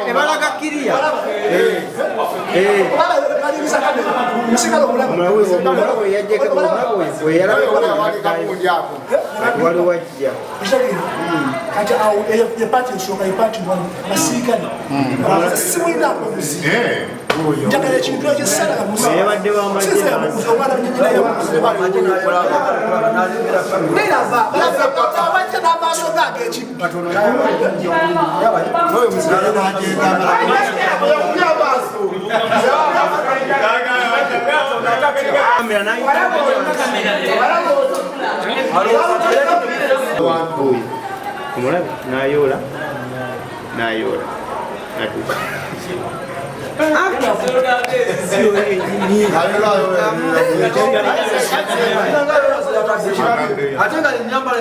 Ebalaga kiriya. Waliwo ajja. Kati awo ye part esooka, ye part one, abasirikale simulinaako buzibu. Njagala ekintu ekyo sala. Yabadde w'amagye. Omwana nyina yamukuze. Nerava abajja n'amaaso ge ag'ekibbi. Oyo omulabe n'ayoola n'ayoola natuuka. Ate nga enyambala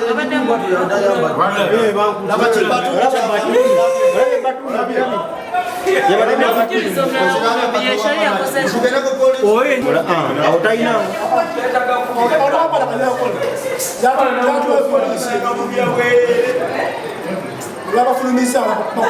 Awo talinawo. Olwabafulumiza bakuba.